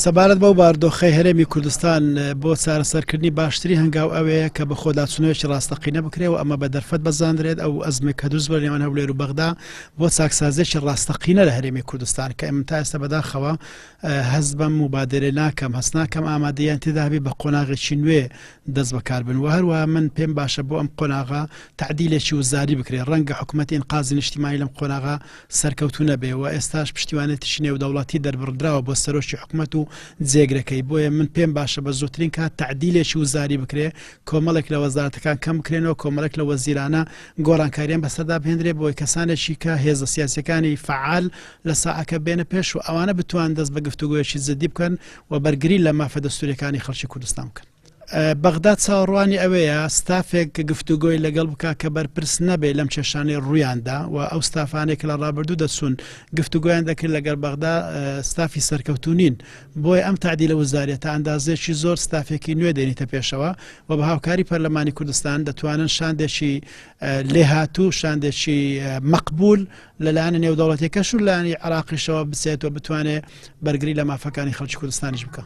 سەبارەت بەو باردۆخەی هەرێمی کوردستان بۆ چارەسەرکردنی باشترین هەنگاو ئەوەیە کە بەخۆداچوونەوەیەکی ڕاستەقینە بکرێ و ئەمە بە دەرفەت بەزاندرێت ئەو ئەزمێک کە دروست بووە لە نێوان هەولێر و بەغدا بۆ چاکسازیەکی ڕاستەقینە لە هەرێمی کوردستان کە ئێمە تا ئێستا بەداخەوە هەست بەم موبادەرە ناکەم، هەست ناکەم ئامادەییان تێدا هەبێ بە قۆناغێکی نوێ دەست بەکار بن و هەروەها من پێم باشە بۆ ئەم قۆناغە تەعدیلێکی وزاری بکرێ، ڕەنگە حکومەتی ئینقازی نیشتیمانی لەم قۆناغە سەرکەوتوو نەبێ و ئێستاش پشتیوانێتیی نێودەوڵەتی دەربڕدراوە بۆ سەرۆکی حکومەت و جێگرەکەی، بۆیە من پێم باشە بە زووترین کات تەعدیلێکی وزاری بکرێ، کۆمەڵێک لە وەزارەتەکان کەم بکرێنەوە، کۆمەڵێک لە وەزیرانە گۆڕانکاریان بەسەردا بهێندرێ بۆی کەسانێکی کە هێزە سیاسیەکانی فەعال لە ساعەکە بێنە پێش و ئەوانە بتوان دەست بە گفتوگۆیەکی جدی بکەن و بەرگری لە مافە دەستوریەکانی خەڵکی کوردستان بکەن. بەغدا چاوەڕوانی ئەوەیە ستافێک گفتوگۆی لەگەڵ بکا کە بەرپرس نەبێ لەم کێشانەی ڕوویاندا و ئەو ستافانەی کە لە ڕابردوو دەچوون گفتوگۆیان دەکرد لەگەڵ بەغدا ستافی سەرکەوتوو نین بۆیە ئەم تەعدیلە وزاریە تا ئەندازەیەکی زۆر ستافێکی نوێ دێنیتە پێشەوە و بە هاوکاری پەرلەمانی کوردستان دەتوانن شاندێکی لێهاتوو شاندێکی مەقبول لەلایەنە نێودەوڵەتیەکەش و لایەنی عێراقیشەوە بچێت و بتوانێت بەرگری لە مافەکانی خەڵکی کوردستانیش بکە.